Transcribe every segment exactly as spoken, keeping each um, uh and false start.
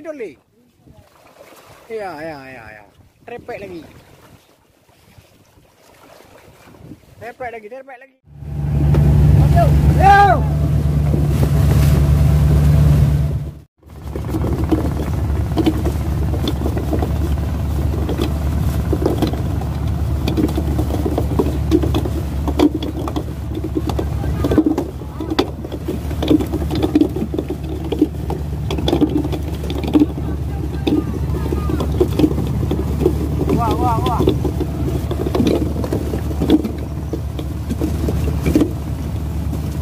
Betul ni. Ya, ya, ya, ya. Trepek lagi. Trepek lagi, trepek lagi. Wah, wah, wah.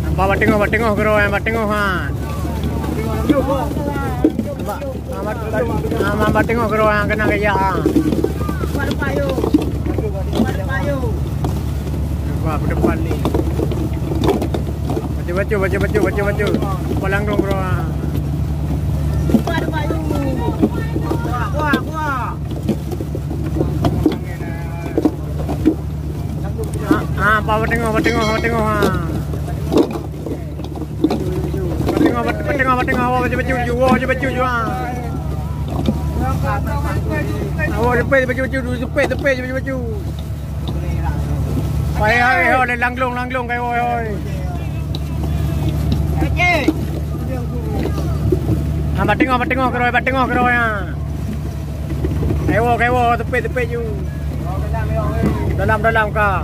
Nampak bak teungoh, bak teungoh keudroe, bak teungoh, ha. Nampak, ha, bak, bak, ha, bak teungoh keudroe, ha, keunan keu jak, ha. Nampak, bak depan ni. Bacut, bacut, bacut, bacut, bacut, bacut. Palang dong keudroe, ha. Wah, wah, wah. Ha, ha, bak teungoh, bak teungoh, bak teungoh, ha. Bak teungoh, bak, bak teungoh, bak teungoh, awak bacut-bacut ju, awak bacut-bacut ju, ha. Awak sepet, bacut-bacut ju, sepet, sepet, bacut-bacut. Hai, hai, hai, hai, langlong, langlong, hai, hai, hai. Ha, bak teungoh, bak teungoh keudroe, bak teungoh keudroe, ha. Kaiwoe, kaiwoe, teupet, teupet ju. Dalam, dalam ka.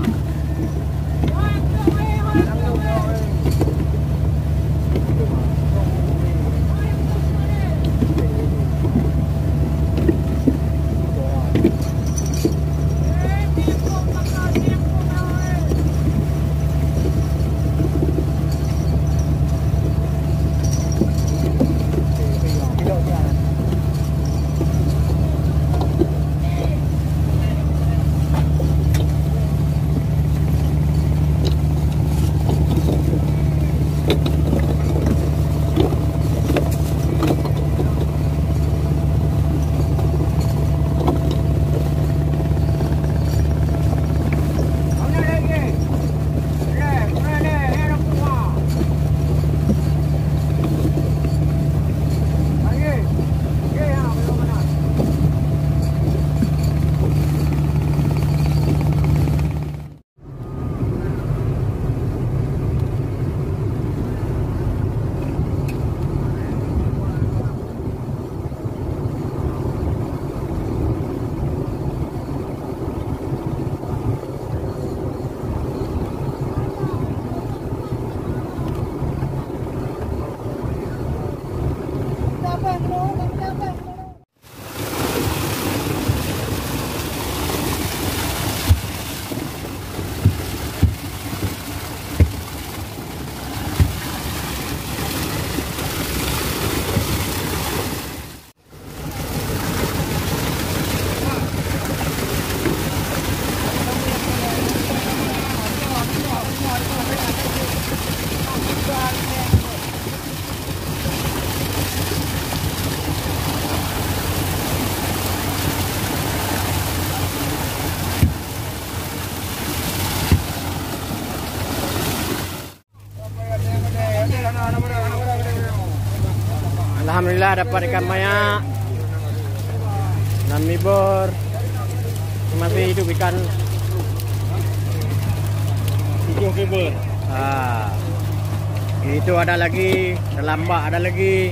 Alhamdulillah, dapat ikan banyak. Ikan mibor. Masih hidup ikan. Tujuh kibor. Ah. Itu ada lagi, dalam bak ada lagi.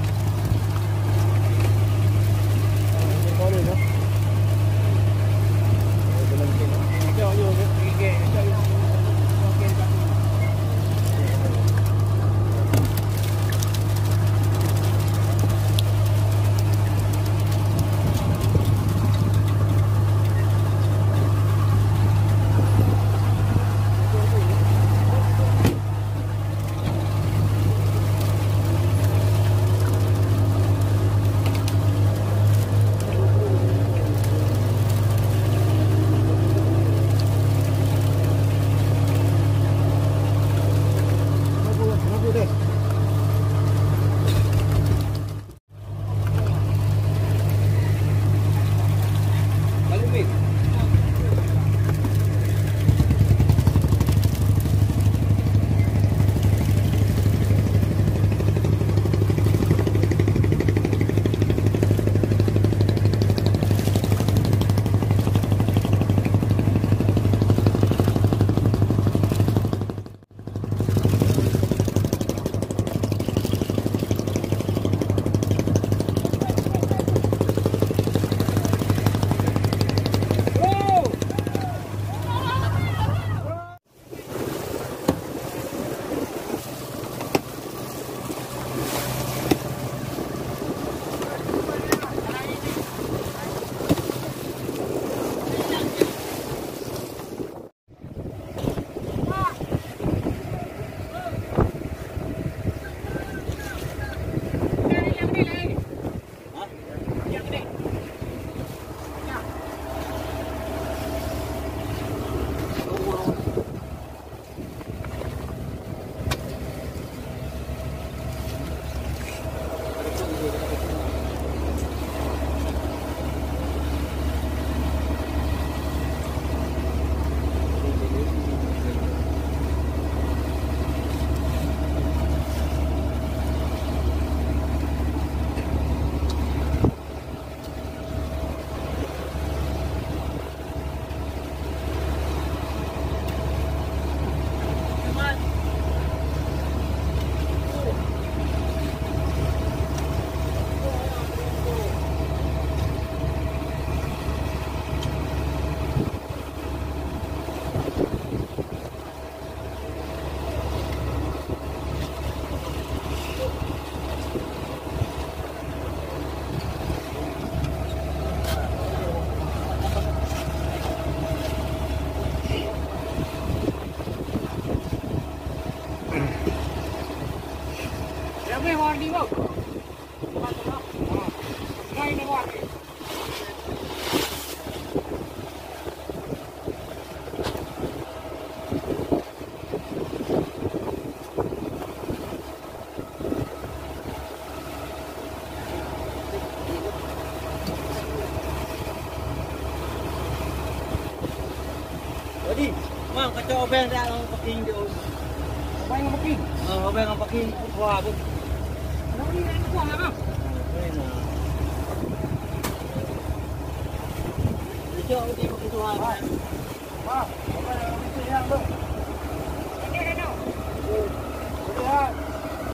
Ih, Bang, kacok obeng dak ngon paking tu. Obeng ngon paking? Ah, obeng ngon paking. Wah, tu. Ada ni nak buang, Bang? Kacok di paking tu, Bang. Bang, obeng ngon paking, Bang. Okey, dah tahu. Okey, Bang.